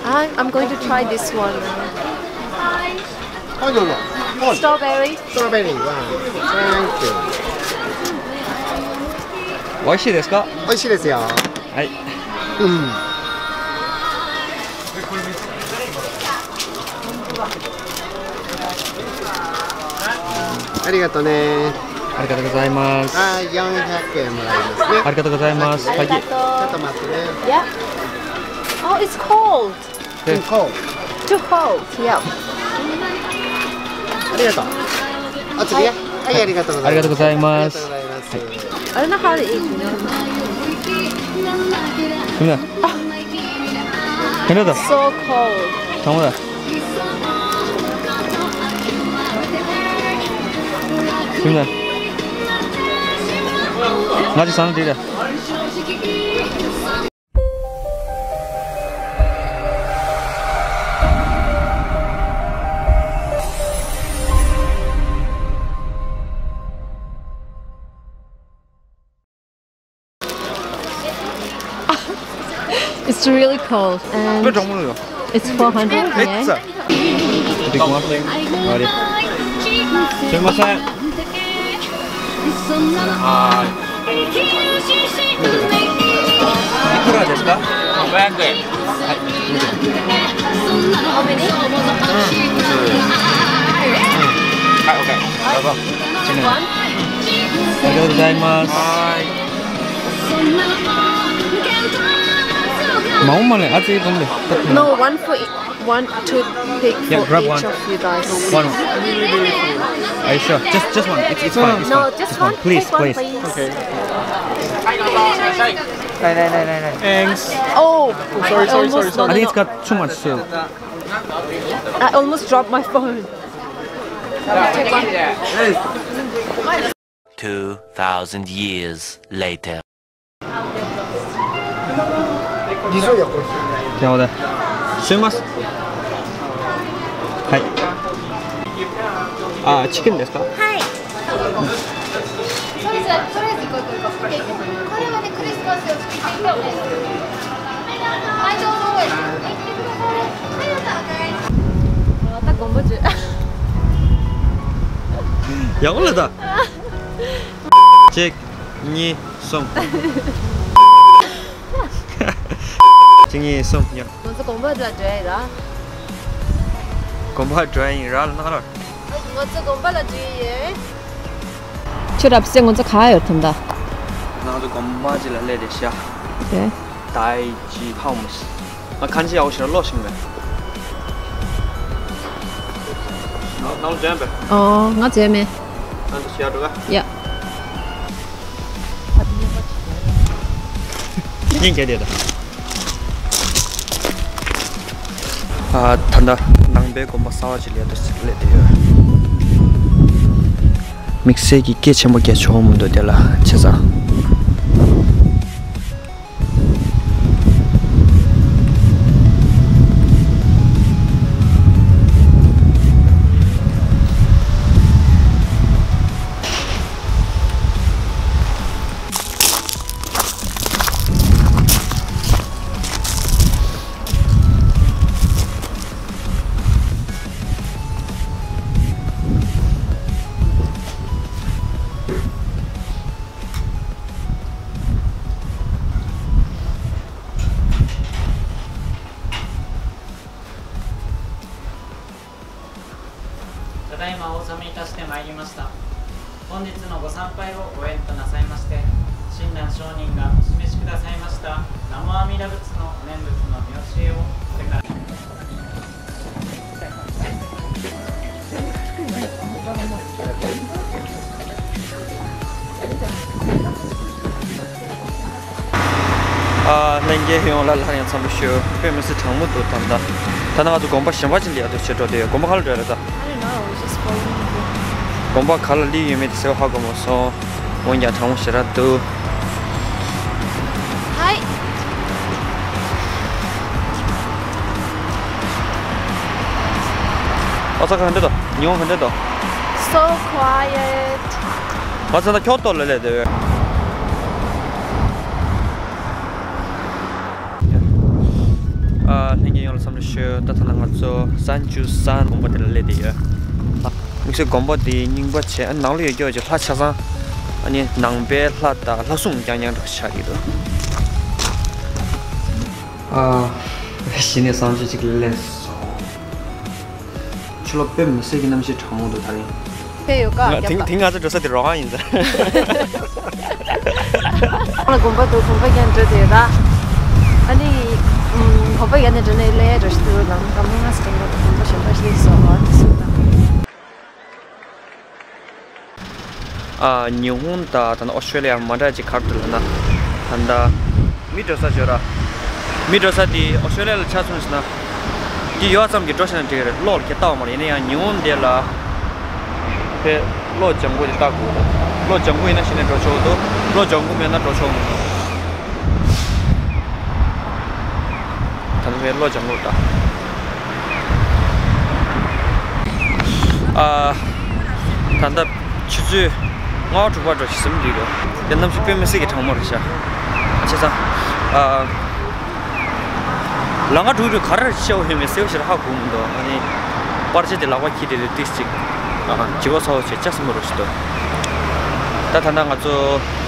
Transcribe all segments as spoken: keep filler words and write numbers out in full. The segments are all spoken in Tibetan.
I, I'm going to try this one. はい、どうぞ。はい。 Strawberry. Strawberry one. Thank you. 美味しいですか？ 美味しいですよ。 はい。 うん。 ありがとうね。 ありがとうございます。 はい、よんひゃくえんもらいますね。 ありがとうございます。 はい。 ありがとう。 ちょっと待ってね。 Yeah. Oh, it's cold. うん、cold. Too cold. Yeah. ありがとう。お次ね。 はい、ありがとうございます。 ありがとうございます。 I don't know how to eat, you know. 什么的？什么的？ So cold. 什么的？ 什么的？ ང་ཅིག་ཟ་ན་འགྲིག་རེད། It's really cold and དཔེ་གྲང་མོ་ཡོད། It's four hundred yen. Big one. Got it. Sumimasen. いくらですか？ ごひゃくえん。 はい、オッケー。どうぞ。 ありがとうございます。 はい。 མ་འོངས་པ་ལ་ཨ་ཙི་གཏོང་ལེ། No, one for e- one, two, pick for each of you guys. One. Are you sure? Just, just one. It's, it's fine. It's fine. No, just one. Please, please. Thanks. Oh, I almost, no, no, no. I think it's got too much soup. I almost dropped my phone. Two thousand years later. すいません。はい。あ、チキンですか？ はい。 ཡག་པོ་ལ་ད། གཅིག་གཉིས། གསུམ། གཅིག་གཉིས། གསུམ། ཡ། ང་ཚོ་དགོན་པ་ལ་འགྲོ་ཡ་ཡིན་ར། དགོན་པ་འགྲོ་ཡ་ཡིན་ར་ལ་ན་ར། ང་ཚོ་དགོན་པ་ལ་འགྲོ་ཡ་ཡིན། ཁྱོད་རབ་སེ་ང་ཚོ་ག་ཡོད་དམ་ད། ང་ཚོ་དགོན་པ་ཅིག་ལ་སླེབས་རེད་ཤག་དེ། ད་ཅི་ཧ་མ་སི། ང་ཁ་ཆེ་ཡག་པོ་ཞིག་ལ་ཀློག་ཤེས་མེད། ནང་ནང་འཇོན་པས། ཨོ། ང་འཇོན་མེད། ང་ཚོ་ཞལ་འགྲོ་ག་ཡ། སྙིང་རྗེ་དེ་དང་། ཨ། ད་ལྟ་ནང་པའི་དགོན་པ་གསར་པ་ཅིག་ལ་ཡ་ད་སླེབས་བསྡད་ཡོད། དམིགས་བསལ་གྱི་སྐད་ཆེན་པོ་རྒྱག་ཆོག་མི་འདུག་དེ་ལ་བྱས་ཙང་།ただいまお納めいたしてまいりました。本日のご参拝をご縁となさいまして、親鸞聖人がお示しくださいました南無阿弥陀仏の念仏の妙教えをこれから ཨ། ལྷན་རྒྱས་ཡོངས་ལ་སླར་ཡང་འཚམས་འདྲི་ཞུ། དཔེ་མི་སྲིད་གྲང་མོ་འདུག་ད་ལྟ། ད་ནང་ང་ཚོ་དགོན་པ་གཞན་པ་ཅིག་ལ་ཡ་ཐུག་བྱེད་འགྲོ་དེ། དགོན་པ་ག་ལ་འགྲོ་ཡ་རེད་ད། I don't know, just following you. དགོན་པ་ག་ལ་སླེབས་ཡོད་མེད་དེ་གསལ་པོ་ཧ་གོ་མ་སོང་། འོན་ཀྱང་གྲང་མོ་ཞེ་དྲག་འདུག་ཧའི། ཨོ་ས་ཀ་ག་འདྲ་འདུག་ཉི་ཧོང་ག་འདྲ་འདུག So quiet. ཨོ་ས་ད་ཁྱོད་ཏོ་ལ་ལས་དེ། ཨ། ལྷན་རྒྱས་ཡོངས་ལ་འཚམས་འདྲི་ཞུ། ད་ཐ་ན་ང་ཚོ་སན་ཅུ་སན་དགོན་པ་དེ་ལ་སླེབས་བསྡད་ཡོད། དམིགས་བསལ་དགོན་པ་དེའི་རྙིང་པ་བྱས། ཨ་ནང་ལ་ཡོད་རྒྱུ་ཅིག་ལྷ་ཆ་ཚང་། ཨ་ནི་ནང་པའི་ལྷ་དང་ལྷ་སྲུང་རྐྱང་རྐྱང་འདྲ་ཆགས་ཀྱི་འདུག་ཨ། གཞི་ནས་བསམ་ཤེས་ཅིག་སླེབས་སོང་། ཕྱི་ལོགས་དཔེ་མི་སྲིད་ཀྱི་གནམ་གཤིས་གྲང་མོ་འདུག་ད་རིང་། དེ་ཡོད་ཀ་ང་རྒྱབ་དེང་ལ། དེང་ང་ཚོ་འགྲོ་ས་དེ་རོ་ཧང་ཡིན་ས། ང་ལ་དགོན་པ་འདུག་དགོན་པ་རྒྱབ་འགྲོ་དེ་ཡོད་ད། ཨ་ནི། ཨུམ། དགོན་པ་རྒྱབ་ནས་འགྲོ་ནས་ལས་འགྲོ་ཞིག་འདུག་ལམ་ཀ་མི་ང་སི་དེང་དགོན་པ་གཞན་པ་ཞིག་སོ་བ་དེ་སུ་དང་། ཨ། ཉི་ཧོང་དང་ད་ནི་ཨོ་སི་ཀྲོ་ལི་ཡ་མ་འདྲ་ཅིག་ག་རེ་འདུག་ལབ་ན། ད་ལྟ་མི་འགྲོ་ས་ཡོད་ར། མི་འགྲོ་ས་དེ་ཨོ་སི་ཀྲོ་ལི་ཡ་ལ་ཆ་མཚོན་ཟེར་ན། འདི་ཡོད་ཙམ་གྱིས་འགྲོ་ཤེས་ན་འགྲིག་གི་རེད། གློག་ལ་ཁྱེད་ལྟ་བ་མ་རེད། ཡིན་ན་ཡང་ཉི་ཧོང་འདི་ལ་ཕེ་གློག་ལྗང་ཁུ་དེ་ལྟ་དགོས་འདུག་གློག་ལྗང་ཁུ་ཡིན་ན་གཞི་ནས་འགྲོ་ཆོག་འདུག་གློག་ལྗང་ཁུ་མེད་ན་འགྲོ་ཆོག་མི་འདུག་ད་ནི་ཕེ་གློག་ལྗང་ཁུ་ལྟ། ཨ། ད་ལྟ་ཆུ་ཚོད་ལྔ་པ་དྲུག་པ་འགྲོ་ཞིག་ཟིན་འདུག་དེ་གནམ་གཤིས་དཔེ་མི་སྲིད་ཀྱི་གྲང་མོ་རེད་ཤག་བྱས་ཙང་། ཨ། ལམ་ཁ་དཀྲུག་དཀྲུག་ག་རེ་བཤད་དགོས་ཡོད་མེད་གསལ་པོ་ཞིག་ཧ་གོ་མི་འདུག་ཨ་ནི་པར་ཆས་དེ་ལག་པ་འཁྱེར་དེ་རེད། ཏིས་ཅིག་ཨ། བྱིས་པ་ཚ་བོ་བྱས་ལྕགས་སྲིན་པོ་རོ་ཞིག་འདུག་ད་ད་ལྟ་ང་ཚོ་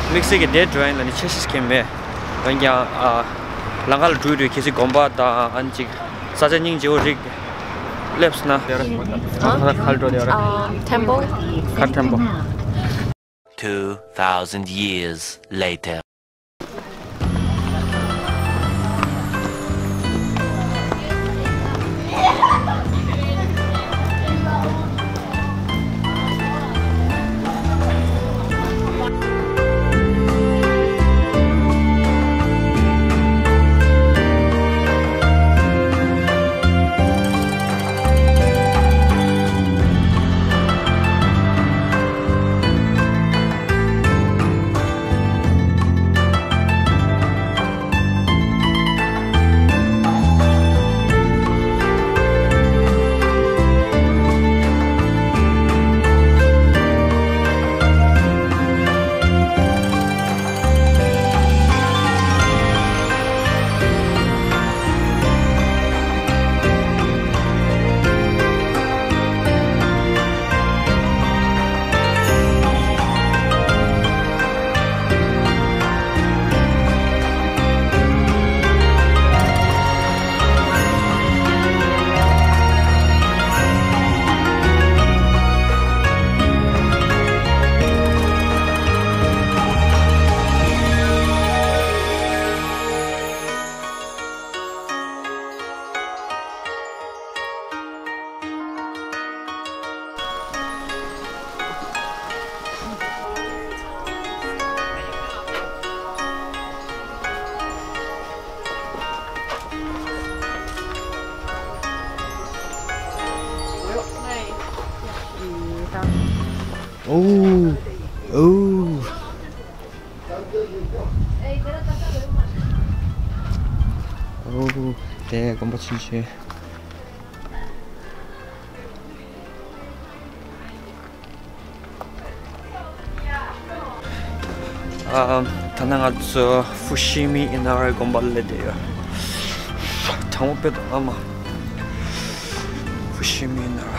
དམིགས་བསལ་གྱི་day drawing ལ་ནི་འཆར་གཞི་ཞིག་མེད། འོན་ཀྱང་། ཨ། ལམ་ཁ་ལ་དཀྲུག་དཀྲུག་གལ་སྲིད་དགོན་པ་དང་ཨ་ནི་ཅིག་ས་ཆ་སྙིང་རྗེ་བོ་རིགས་སླེབས་སོང་ན། ཨ། ཁ་ལ་འགྲོ་དེ་ཡོད་ར། ཨ། temple། ཁ་temple། Two thousand years later. ཨོ། ཨོ། ཨོ། དེ་དགོན་པ་ཆེན་ཆེ། ཨ། ད་ནི་ང་ཚོ་ཧྥུ་ཤི་མི་ཨིན་ན་རའི་དགོན་པ་ལ་སླེབས་བསྡད་ཡོད། གྲང་མོ་དཔེ་འདུག་ཨ་མ། ཧྥུ་ཤི་མི་ཨིན་ན་ར།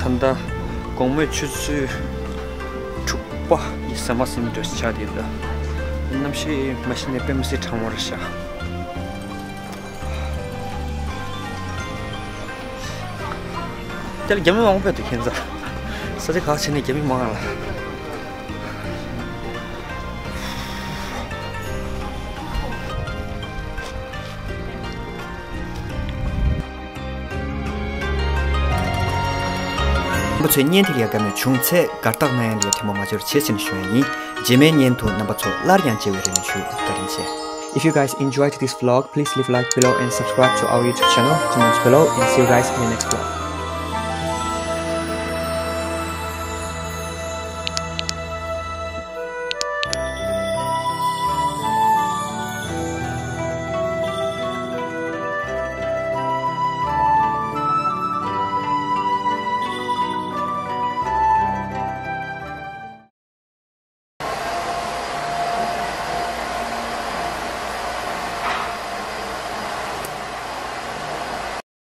ད་ལྟ་དགོང་མོའི་ཆུ་ཚོད་དྲུག་པ་ཡི་ཟ་མ་ཟིན་འདྲ་ཆགས་བསྡད་འདུག་གནམ་གཤིས་མ་གཞི་ནས་དཔེ་མི་སྲིད་གྲང་མོ་རེད་ཤག་དེ་ལ་རྒྱ་མི་མང་པོ་ཕེབས་འདུག་ཁྱེད་ཚོ། ས་ཆ་ཁག་ཆེ་ནས་རྒྱ་མི་མང་ལ། རྣམ་པ་ཚོས་བརྙན་དེ་ལ་ཡ་དགའ་མོས་བྱུང་ཚེ་དགའ་རྟགས་གནང་ཡ་ལ་ཡ་དྲན་པ་མ་བརྗེད་རོགས་བྱེད་ཅེས་ནས་ཞུ་ཡ་ཡིན། རྗེས་མའི་བརྙན་དུ་རྣམ་པ་ཚོ་སླར་ཡང་མཇལ་བའི་རེ་བ་ཞུ། བཀའ་དྲིན་ཆེ། If you guys enjoyed this vlog, please leave like below and subscribe to our YouTube channel, comments below, and see you guys in the next vlog.